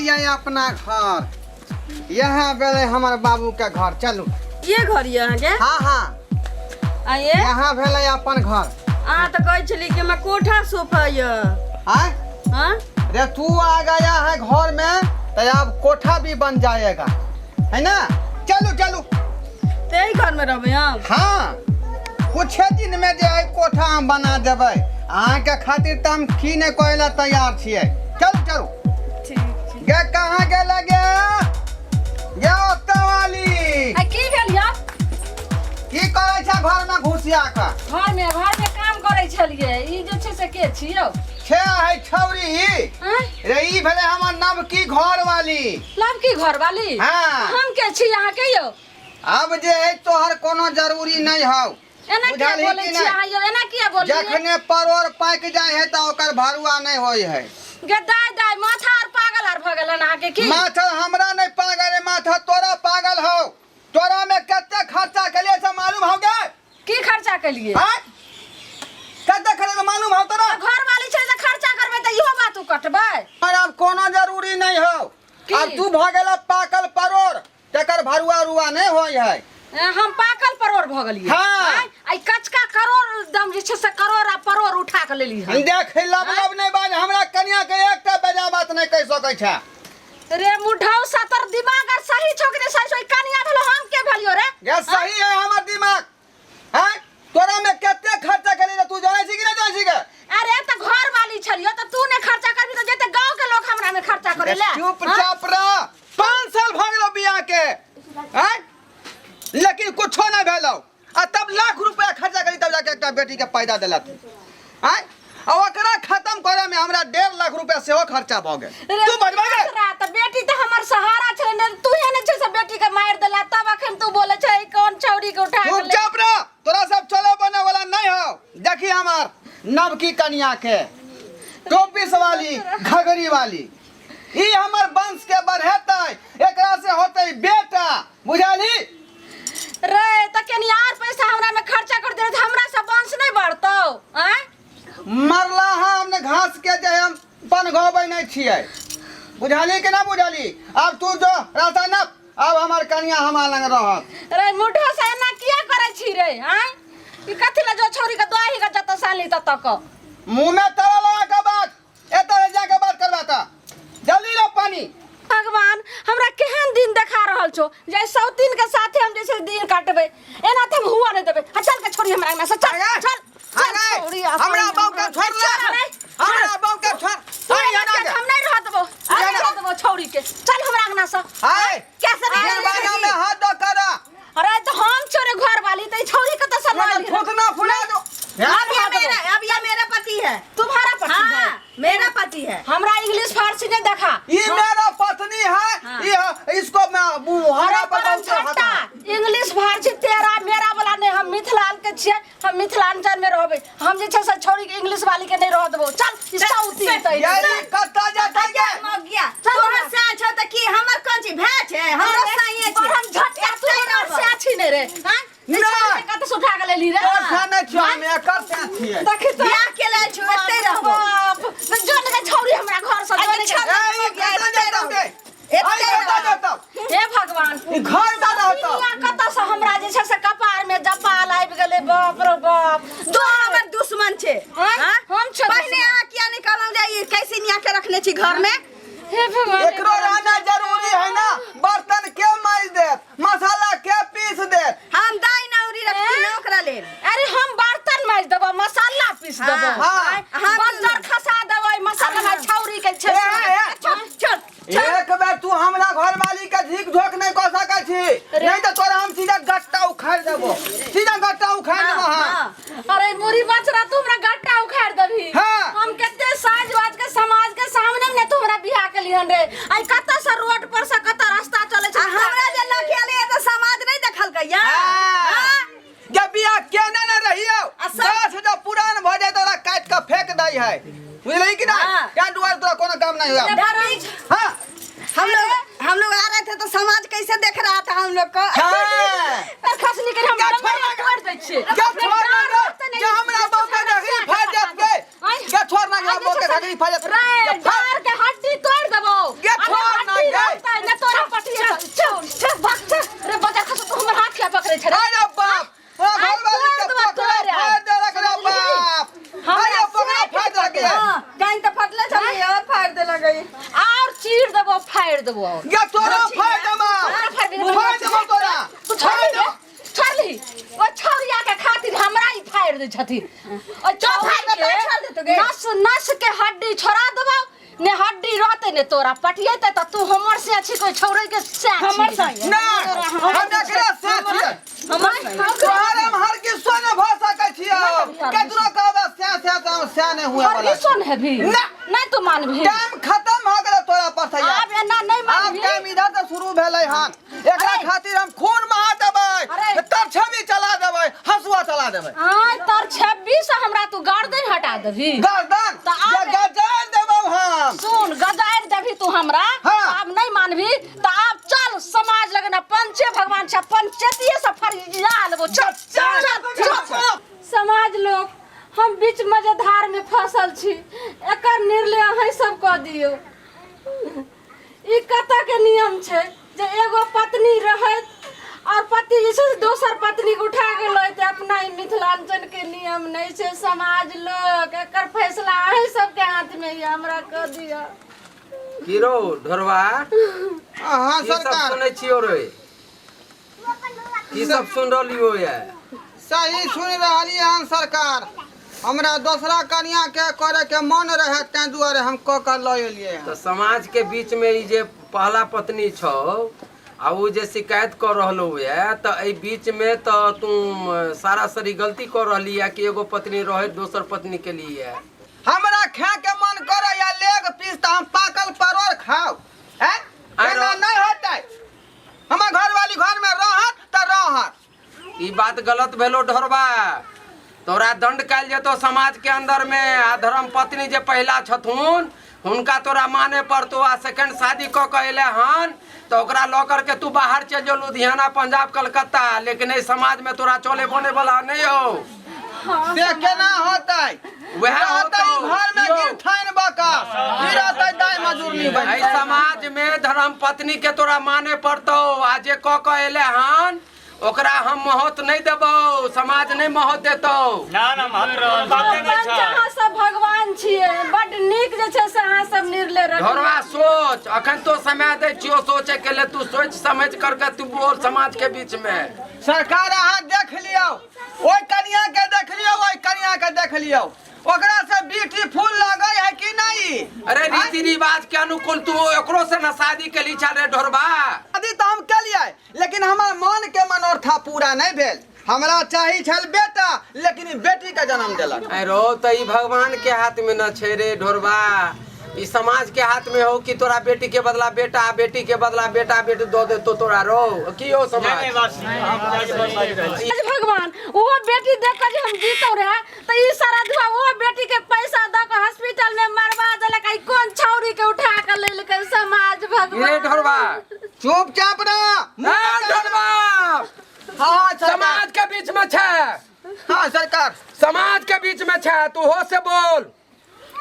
गेलियै अपना घर। यहाँ भेलै हमर बाबू के घर। चलू। ये घर ये अहाँके? हाँ हाँ। आ ये? यहाँ भेलै अपन घर। अहाँ तऽ कहै छली कि हमरा कोठा सोफा ये। आय? हाँ? रे तू आ गया है घर में तो अब कोठा भी बन जाएगा, है ना? चलू चलू। तऽ एहि घर में रहबै हम? हाँ, कुछ दिन में जे है कोठा हम बना देबै। अहाँके खातिर तऽ हम की नहि कहै लए तैयार छियै। चलू चलू। ठीक छै। गे कहाँ गेल गे? गे ओतऽ वाली। आ की भेल यौ? की करै छै घर में घुसिया कऽ? घर में काम करै छलियै। ई जे छै से के छी यौ? छे है छौरी ई। आँय? रे ई भेलै हमर नवकी घर वाली। नवकी घर वाली? हाँ। हम के छी अहाँके यौ? अब जे है तोहर कोनो जरूरी नहीं हौ। एना किया बुझलही बोलै कि छी नहि? अहाँ यौ? एना किया बोललियै? जखने परोड़ पाकि जाइ है तऽ ओकर भरुआ नहीं होइ है। गे दाय दाय, माथा आर पागल आर भऽ गेल हन अहाँके की? माथा हमरा नहीं पागल है, माथा तोरा पागल हौ। तोरा में कते खर्चा केलियै से मालूम हौ गे? की खर्चा केलियै? आँय? कते खर्चा मालूम हौ तोरा? घर वाली छै जे खर्चा करबै तऽ इहो बात उ कटबै? पर अब कोनो जरूरी नहीं हौ। की? अब तू भऽ गेल पाकल परोड़, तकर भरुआ रुआ नहीं होइ है। हम पाकल परोड़ भऽ गेलियै? हाँ। आँय? आ ई कचका करोड़ एकदम जे छै से करोड़ आ परोड़ उठा के लेली हन। देख, लब लब नहीं बाज, हमरा कनिया के एकटा बेजा बात नहीं कहि सकै छै। रे मुढौ सा, तोर दिमाग आर सही छौ कि नहीं सही छौ? ई कनिया भेलो, हम के भेलियो रे? गे सही है हमर दिमाग। हैं? तोरा में कते खर्चा करी रे, तू जानै छी कि नहीं जानै छी गे? अरे त घर वाली छलियो त तू ने खर्चा करबी त जते गांव के लोग हमरा में खर्चा करे ले। चुपचाप रह। 5 साल भऽ गेलो बियाह के, हैं? लेकिन कुछो नहीं भेलो आ तब लाख रुपया खर्चा करी तब जाके एकटा बेटी के पैदा देलक। आँय? आ ओकरा खत्म करे में हमरा 1.5 लाख रुपया सेहो खर्चा भऽ गेल। रे तू बजबै गे? खतरा, त बेटी त हमर सहारा छलै ने, तू हे ने छै से बेटी के मारि देला, तब अखन तू बोले छै कोन छौरी के उठा के ले। चुपचाप रह, तोरा सब चले बने वाला नहीं हो। देखी हमार नवकी कनिया के टोपीस वाली घघरी वाली, ई हमर वंश के बढ़ेतै, एकरा से होतै बेटा, बुझलही? रे त केनी आर पैसा हमरा में खर्चा कर दे, हमरा से वंश नहीं बढ़तौ? आँय? मरला है हमने घास के जे हम पनघबै नहीं छियै, बुझलही कि ना बुझलही? अब तू जो रास्ता न, अब हमर कनिया हमरा लग रहत। रे मुढो से एना किया करै छी रे? आँय? ई कथी ला जो छौरी के दही के जत साली तत क मुंह में ताला लगा के बात, एतऽ जाके बात करबा त जल्दी लो पानी। भगवान हमरा केहन दिन देखा रहल छौ जे सौतीन के साथे हम जैसे दिन काटबै, एना त हम हुआ नहीं देबै। आ चल के छोड़ी हमरा अंगना से, चल आगे, चल चल आगे, छोड़ी हमरा बहू के छोड़ ले, चल रे, हमरा बहू के छोड़। तू आइ, एना एना के के। हम नहीं रह देबो, नहीं रह देबो छौड़ी के, चल हमरा अंगना से। आइ, कैसे भी दरवाजा में हाथ दो करा। अरे तो हम छोरे घर वाली त ई छौड़ी के त सम्हाल। थूथना फुला दो। अब ये मेरा पति है। तुम्हारा पति हाँ, है? मेरा पति है। हमरा इंग्लिश फारसी नहीं देखा। ये मेरा पत्नी है, हाँ। ये इसको मैं मुहारा अरे पर परम बहुत हाथ झट्टा, इंग्लिश फारसी तेरा मेरा वाला नहीं, हम मिथिलांचल के छियै, हम मिथिलांचल में रहबै, हम जे छै से छौड़ी के इंग्लिश वाली के नहीं रह देबो। चल साउथी त ये कत्ता जाता के मगिया चल तोहर हमरा। से छौ त की हमर कोन चीज भए छै? हमरो साइए छै। परम झट्टा, तू हमर से छी ने रे? हां, नहि। कत से उठा के लेली रे? तोर से नहि छियौ, हम एकर से छियै। देखी तो बियाह के लेल छौ, एते रहबो। बाप, जो ने छौड़ी हमरा घर से जो ने अच्छा, ए, ई कत्ता जाता के? एते आई कत्ता जाता? हे भगवान, ई घर दादा होता। दुनिया कतऽ से हमरा जे छै से कपार में जपाल आबि गेलै, बाप रे बाप। तू हमर दुश्मन छै। हाँ? हाँ? हम छौ पहिने दुश्मन। अहाँ किया नहीं कहलहुँ जे ई कैसे निया के रखने छी घर में? हे भगवान, एकरो रहना जरूरी है ना, बर्तन के माज देत, मसाला के पीस देत। हम दाई नौरी रखती ना ओकरा लेल। अरे हम बर्तन माज देबो, मसाला पीस हाँ, देबो, हाँ। हाँ, बज्जर खसा देबै, मसाला में छौरी के छै। ए, ए, चल चल। एक बेर तू हमरा घरवाली के झीक झोक नहीं कऽ सकै छी, नहीं तो तोरा हम सीधा गट्टा उखाड़ देबो, सीधा गट्टा उखाड़ देबो। हाँ। अरे मुरी बचरा, तू हमरा गट्टा उखाड़ देबही? हाँ। हम कते साज वाज के समाज के सामने में तू हमरा बियाह के लिहन रे, आई कत से रोड पर से कत रास्ता चले छै। आ हमरा जे लऽ के एलियै तऽ समाज नहि देखलकै या? हाँ। हाँ? जब बियाह केने न रहियो, आ सब- गाछ जब पुरान भऽ जाय तोरा काटि कऽ फेंक दै है, बुझलही कि नहीं? हाँ। क्या दुआरे तोरा कोनो काम नहीं हुआ। हाँ। हम लोग आ रहे थे तो समाज कैसे देख रहा था हम लोग को? हाँ। तर खसनी के हम क्या डंगरी छोड़ तोड़ दै छियै। क्या छोड़ ना गे, क्या हमरा बाप के घघरी फाड़ देत गे, क्या छोड़ ना गे, बाप के घघरी फाड़ देत रे गे, फाड़। डार के हड्डी तोड़ देबो। गे छोड़। देबो और या तोरा फाड़ देबो। तोरा फाड़ देबो। फाड़ देबो तोरा। तू छोड़ दे, छोड़ ली। ओ छौरिया के खातिर हमरा ही फाड़ दे छथिन। ओ फाड़ दे, के छोड़ दे तो गे। नस नस के हड्डी छोड़ा देबो ने, हड्डी रहते ने तोरा पटियेते त तू हमर से अच्छी कोई छौरे के से हमर संगे। ना, हम एकरा से छियै। तोहर हम हर किस्सो नहि भऽ सकै छियै। केतनो कहबै से से तऽ हम से नहि हुए हर वाला। किसो ने भी ना। नहीं तू मानबी। टाइम खत्म भऽ गेलै तोरा पर से यार। आब एना नहीं आब मानबी। टाइम इधर से शुरू भेलै हन। एकरा अरे। खातिर हम खून बहा देबै, अरे। तर छवि चला देबै, हंसुआ चला देबै। आय तर 26 से हमरा तू गर्दन हटा देबी। गर्दन तऽ आब- जे गजारि देबौ हम। सुन, गजारि देबी तू हमरा। हाँ। आब नहीं मानबी तऽ आब चल समाज लगन, पंचे भगवान छै, पंचायतीये से फरिया लेबो। चल चल, चल चल। चल। समाज लोग, हम बीच मजेधार में फसल छी, एकर निर्णय अहीं सब कऽ दियौ। ई कतऽ के नियम छै जे एगो पत्नी रहैत और पति जे छै से दोसर पत्नी के उठा के लैत? अपना ई मिथिलांचल के नियम नहि छै। समाज लोग, एकर फैसला अहीं सबके हाथ में यऽ, हमरा कऽ दिअ। की रौ ढोरवा? हाँ की सब सरकार। सुनै छियो रे? की सब सुन रहलियो ये? सही सुन रहलियै हन सरकार। हमरा दोसरा कनिया के करे के मन रहे, तें दुआरे हम कऽ के लऽ एलियै हन। तऽ समाज के बीच में ई जे पहला पत्नी छौ आ ओ जे शिकायत कऽ रहलो ये, तऽ एहि बीच में तऽ तू सारा सरी गलती कऽ रहली है कि एगो पत्नी रहे दोसर पत्नी के लिए। हमरा खाए के मन करे या लेग पीस तऽ हम पाकल परोड़ खाउ हैं? आरो- एना नहि होतै। हमर घरवाली घर में रहत तऽ रहत। ई बात गलत भेलो ढोरबा, तोरा दंड कयल जेतो समाज के अंदर में। आ धर्म पत्नी जे पहिला छथुन हुनका तोरा माने पड़तो। आ सेकंड शादी कऽ के अयले हन तऽ ओकरा लऽ करके तू बाहर चलि जो, लुधियाना, पंजाब, कलकत्ता, लेकिन एहि समाज में तोरा चले बने वाला नहीं हो। से केना होतै? वएह रहतै होतौ। घर में यौ। गिरथाइन बका ई रहतै दाइ मजूरनी बनि। एहि समाज में धर्म पत्नी के तोरा माने पड़तौ। आ जे कऽ के अयले हन ओकरा हम महत्व नहीं देबौ, समाज नहीं महत्व देतौ। ना ना, महत्व रहल बाते नहि पंच छै। अहाँ सब भगवान छियै, बड नीक जे छै से अहाँ सब निर्णय रखबै। घरवा सोच, अखन तो समय दै छियो सोचे के लिए, तू सोच समझ करके तू बोल समाज के बीच में। सरकार, अहाँ देख लियौ, ओहि कनिया के देख लियौ, ओहि कनिया के देख लियौ, ओकरा से ब्यूटीफुल लगै है कि नहीं? अरे, रीति रिवाज के अनुकूल तू ओकरो से न शादी के ली रे ढोरबा। शादी तऽ हम केलियै, लेकिन हमर मन के मनोरथा पूरा नहीं भेल। हमरा चाही छल बेटा, लेकिन ई बेटी के जन्म देलक। अरे तो ई भगवान के हाथ में न छै रे ढोरबा, ई समाज के हाथ में हो कि तोरा बेटी के बदला बेटा, बेटी के बदला बेटा, बेटी दो देतो तोरा रो की हो नहि नहि समाज। बात हम बाजि रहल छी। आज भगवान वो बेटी देख के जे हम जीतो रहे तऽ ई सारा धुआ वो बेटी के पैसा दऽ के हॉस्पिटल में मरवा देलक। ई कोन छौरी के उठा के लेलकै समाज रे भगवान? ढोरबा। चुपचाप रह। ए ढोरबा। हाँ सरकार। समाज के बीच में छै। हाँ सरकार। समाज के बीच में छै, तू हो से बोल,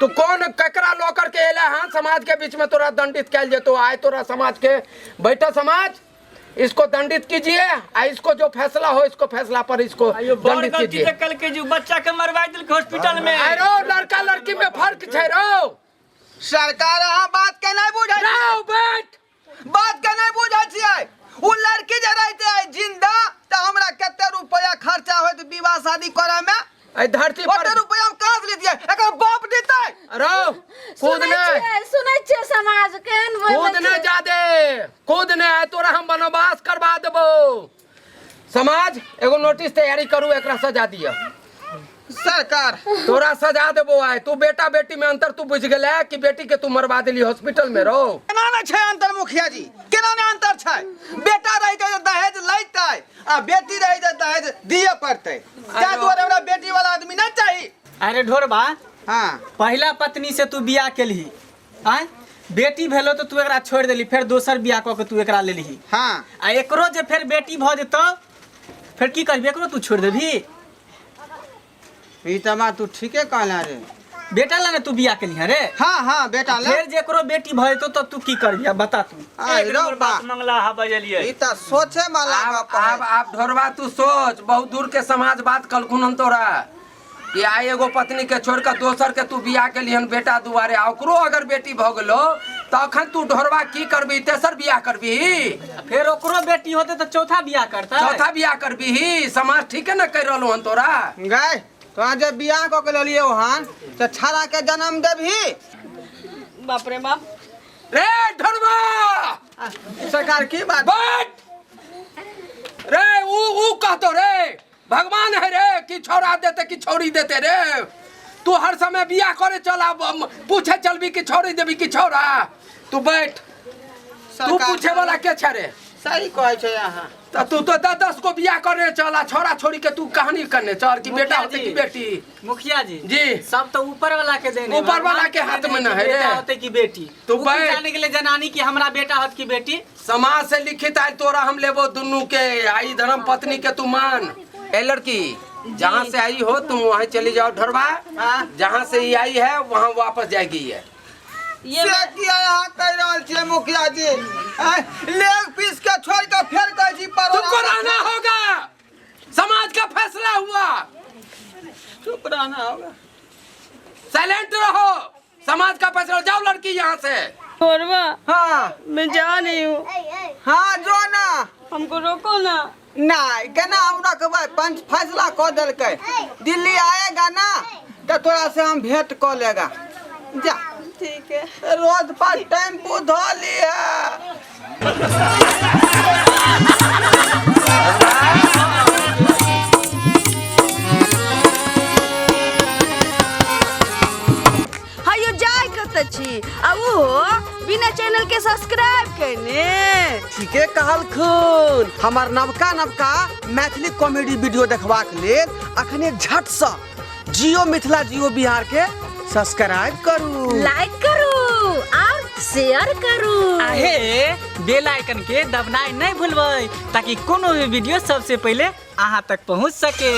तू कौन ककरा लो करके एले हन? समाज के बीच में तोरा दंडित कैल जेतो आय। तोरा समाज के बैठो, समाज इसको दंडित कीजिए आ इसको जो फैसला हो, इसको फैसला पर इसको आइयो बड़ दंडित गलती कीजिए। तऽ कल के जो बच्चा के मरवा देलकै हॉस्पिटल में। अरे लड़का लड़की में फर्क छै रो। सरकार, अहाँ बात के नहीं बुझै छियै। रो बैठ। बात के नहीं बुझै छियै। उ लड़की जे रहते है जिंदा तऽ हमरा कते रुपया खर्चा होइत विवाह शादी करे में? एहि धरती पर ओते रुपया हम कहाँ से लेतियै? एकर बाप देतै? रो कूद सुनै ने छियै, सुनै छियै समाज केहन बोलै कूद ने छै? जादे कूद ने, आइ तोरा हम वनवास करवा देबो। समाज, एगो नोटिस तैयारी करू, एकरा सजा दिअ। सरकार। तोरा सजा देबो आइ। तू बेटा बेटी में अंतर तू बुझ गेलै कि बेटी के तू मरवा देली हॉस्पिटल में रो। केना नहि छै अंतर मुखिया जी? केना नहि अंतर छै? बेटा रहितै तऽ दहेज लैतै आ बेटी रहितै तऽ दहेज दिअ पड़तै। ताहि दुआरे हमरा बेटी वाला आदमी नहि चाही। अरे ढोरबा। हाँ। पहिला पत्नी से तू बियाह केलही, आँय, बेटी भेलो तऽ तू एकरा छोड़ि देली, फेर दोसर बियाह कऽ के तू एकरा लेलही। हाँ। आ एकरो जे फेर बेटी भऽ जेतौ, फेर की करबी? एकरो तू छोड़ि देबही? ई तऽ बात तू ठीके कहला रे। बेटा ला ने तू बियाह केलही रे? हाँ हाँ, बेटा ला। फेर जे एकरो बेटी भऽ जेतौ तऽ तू की करबी? आब बता तू। आइ एक रौ नंबर बा। बात मंगला हा बजलियै। ई तऽ सोचे वाला आब गप है। आब आब ढोरबा तू सोच, बहुत दूर के समाज बात कलखुन हन तोरा कि आइ एगो पत्नी के छोड़ के दोसर के तू बियाह के लिहन बेटा दुआरे, आ ओकरो अगर बेटी भऽ गेलो तखन तू ढोरबा की करबी? तेसर बियाह करबी? फेर ओकरो बेटी होते तऽ चौथा बियाह करतै। चौथा बियाह करबी? समाज ठीक है ना कहि रहलो हन तोरा? गए तोरा जे बियाह कऽ के लेलियै हन तऽ छाड़ा के जन्म देबही। बाप रे बाप। रे ढोरबा, सरकार की बात? बैठ रे। ऊ ऊ कहतो रे भगवान है रे कि छौड़ा देते कि छौड़ी देते रे? तू हर समय बियाह करे चल आब, पूछे चलबी कि छौड़ी देबी कि छौड़ा? तू बैठ। तू सरकार पूछे वाला के छे रे? सही कहै छै अहाँ। त तू तो 10 10 को बियाह करे चल आ छौड़ा छोड़ी के तू कहानी करने चल कि बेटा मुखिया होते जी। कि बेटी। मुखिया जी, जी। सब तो ऊपर वाला के देने, ऊपर वाला भगवान के हाथ देने में न कि है रे। बेटा होते कि बेटी। तू ऊ की बैठ। जाने के लिए जनानी कि हमरा बेटा होत कि बेटी। समाज से लिखित आयल तोरा हम लेबो दुनू के आई धर्म पत्नी के तू मान। ए लड़की, जहाँ से आई हो तुम वहाँ चली जाओ। ढोरबा, हाँ? जहाँ से ये आई है वहाँ वापस जाएगी ये। ये से किया यहाँ कहि रहल छियै मुखिया जी? आँय, लेग पीस के छोड़ के फेर कहै छी परोड़ा। तुमको रहना होगा, समाज का फैसला हुआ। चुप रहना होगा। साइलेंट रहो, समाज का फैसला। जाओ लड़की यहाँ से। ढोरबा, हाँ। मैं जा रही हूँ। हाँ, जो ना। हमको रोको ना। नहीं, केना हम रखबै? पंच फैसला कऽ देलकै, दिल्ली आएगा ना तऽ तोरा से हम भेंट कऽ लेगा। जा। ठीक है। रोड पर टेम्पू धो लिहे। हयो जाय कतऽ छी आ ओहो बिना चैनल के सब्सक्राइब केने? ठीके कहलखुन। हमर नवका नवका मैथिली कॉमेडी वीडियो देखबाक लेल अखने झटसँ जियो मिथिला जियो बिहार के सब्सक्राइब करू, लाइक करू और शेयर करू। आहे बेल आइकन के दबनाइ नहीं भूलबै ताकि कोनो भी वीडियो सबसे पहले अहाँ तक पहुँच सके।